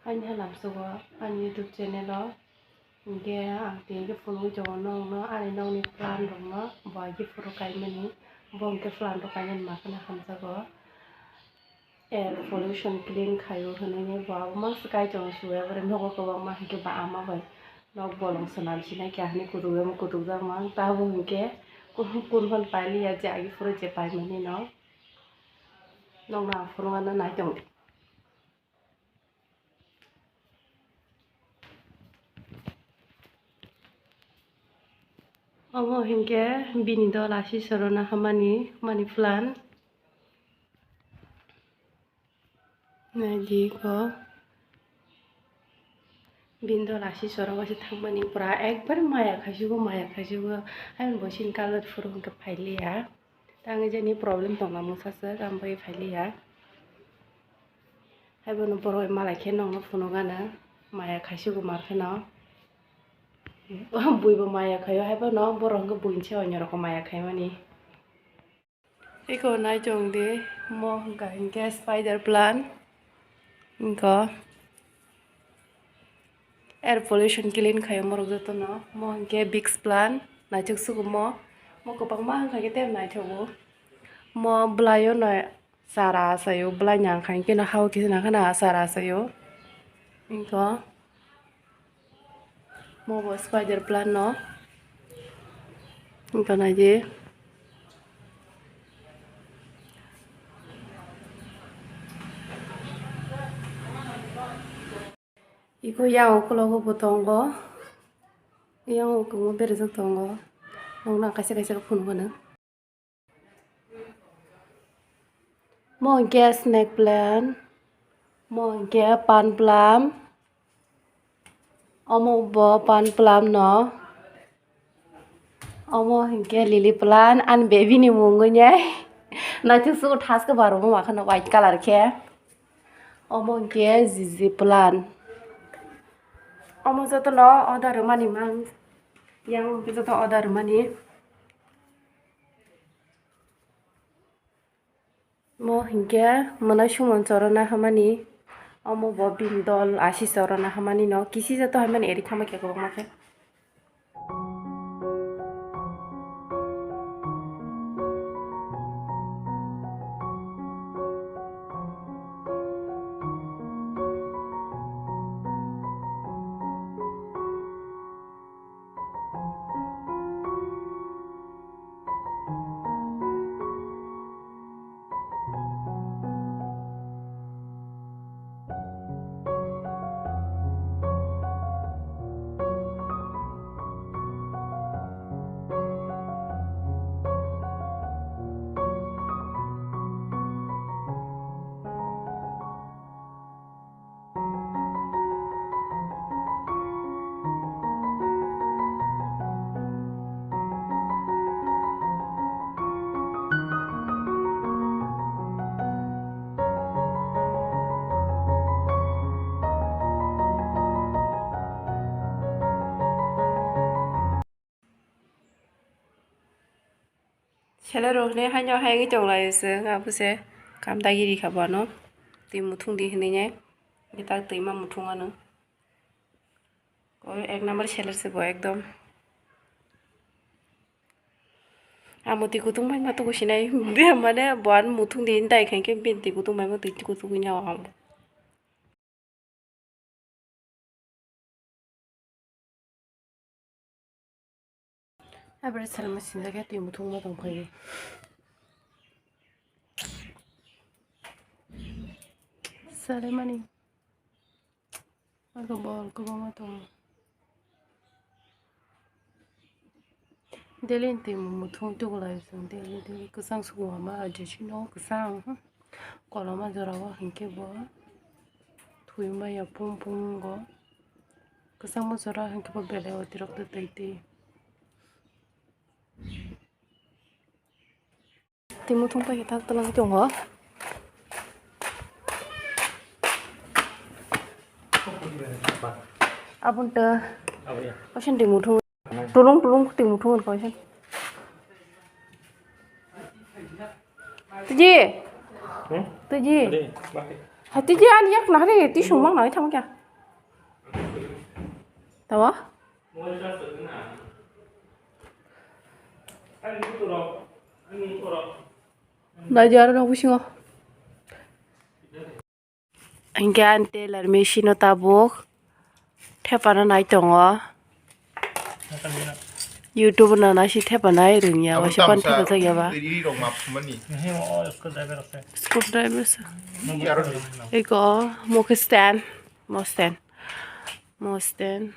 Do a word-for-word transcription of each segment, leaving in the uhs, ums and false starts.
Ani halam sugo ani YouTube channel o. Hinkhe ang tini khe phunugwi tongo nokno, ani nokni plan rokno bo hai khe phuru kaimani, bo hinkhe plan rok kainani ma kheno hamjago. Air pollution clean khaio hinwi bo abo mangsa kai tongo, suya bwrwi nogo kwbangma hinkhe ba ama bai nok bolong swnam sinai khe ahini kutuk emo kutukjakma ang tabuk hinkhe kun kun phano pailiya je agi phuru je paimani no nokno ang phunugano nai tongo. Omo hinkhe bini dol asisarona hamani, money plant. Naidi ko bini dol asisarok waisa thangmani pura ekbare maya khaisugo, maya khaisugo. Ayang bo sini colour phuru hinkhe phailiya. Tangwi jani problem tongma mungsa swk, ang bai phailiya. Haibono borok malai khe nokno phunukgana, maya khaisugo mar kheno. Buibo maya khaio, haibono borok hwnkhe buini se onyorokno maya khaimani. Eko nai chong di, mo hwnkha hinkhe spider plant. Wngkha air pollution clean khaio morok jotono. Mo hinkhe Vicks plant, naithok sugo mo. Mo kwbangma wngkha khe tei naithogo. Mo bwlaio no chara achaio, bwlai nang kha hinkhe no ha o kisa nang kheno chara achaio. Wngkha mo bo spider plant no. Wngkha naidi. Iko yang ukologo bo tongo, yang ukungo berajak tongo, nokna kaisa kaisa phunukgano. Mo hinkhe snake plant, mo hinkhe pan plant, omo bo pan plant no. Omo hinkhe lily plant, ani baby ni mung wngnai. Naithok sugo thaske bar omo makhano white colour khe. Omo hinkhe G G plant. Omo jotono order rwmani mang. Yang joto order rwmani. Mo hinkhe mwnai sumon chorona hamani, omo bo bini dol asi chorona hamani no kisi jato haimani eri thangma khe kwbangma khe. Selerok hinwi haino hai wngwi tonglaio chwng, abo se kam dagi rikha bo ano. Twi muthung di hinwi nai, tak twima muthung ano. O ek number seler se bo ekdom. Amo twi kutung bai ma tuku sinai, mane bo ano muthung di hinwi dai khankhe bini twi kutung bai ma twi kutung wngya o ang. Aboni salma sinjakhe twi muthungma tongkhaio. Sarimani. Abo bol kwbangma tongo. Daily ni twi muthung tukulai chwng daily daily kwchang sukuma ma jesino kwchang koloma jora o hinkhe bo thwi maya pung pung wngkha kwchangma jora hinkhe bo belai otirok twi twi. Twi muthung pai khe tak twlang tongo. Aboni twi. Ocean twi muthung. Tulung tulung twi muthung ocean. Tiji. Hmm? Tiji. Ade, bakit? Hai tiji ani yak nahari twi sung mang nai thang kya. Tawa? Nai di aro nok bisingo. Hingke ani tailor machine o tabuk thepana nai tongo. YouTube no nai si thepana nai rwngya, waisa pan thepa jakya ba. Screwdriver se. Eko mo khe stand, mo stand, mo stand,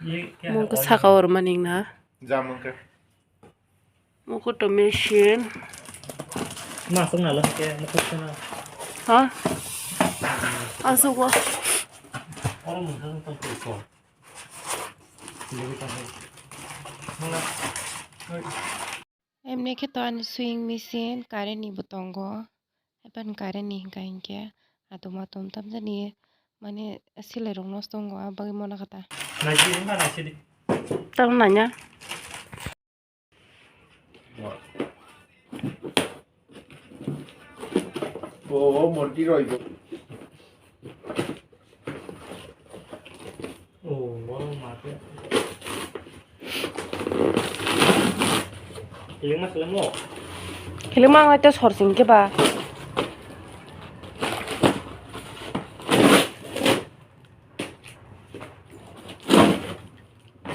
mo khe saka o rwmani na. Mukutu machine. Masuk na lang ke, masuk sana. Ha? Asuk o. Orang mungkin kan tu ko. Ini kita. Mana? Emni khe to ani sewing machine current ni bo tongo. Haikhe current ni hwnka hinkhe atom atom tamjani mane selai rok nosto wngo, ah bagwi mona kha ta. Naisidi wngkha, naisidi. Tamo nanya. O, o, morti roi bo. O, o, ma khe. Kiling ma selemo. Kiling ma ngai te sor sing khe ba.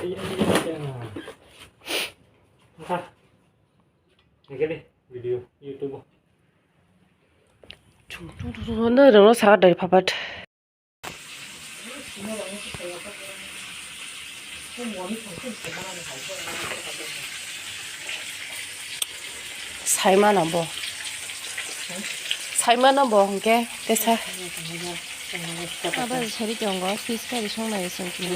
Iya, iya, iya. Wngkha. Hingke de video YouTube o. Chung chung chung chung no rwno saka dai phapat. Saimano bo. Saimano bo hingke tesa. Abo sari tongo, fish curry songnai song kini.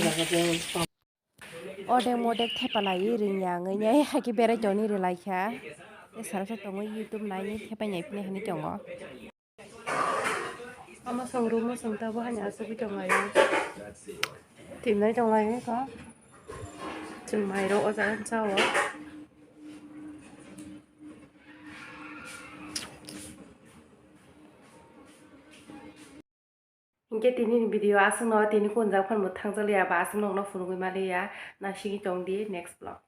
Odek modek thepa laiwi ringya wngwi nai, haikhe berai tongni rwlaikha. Tei sara sa tongo YouTube naini thepai nai phini hinwi tongo. Ama song room o song tabo hani asugwi tonglaio. Timnai tonglaio kho. Chwng mairok o jaga chao. Hinkhe tini ni video aswkno tini kunjak phano thangjakliya ba aswk nokno phunugwi maliya, naisingwi tongdi next vlog.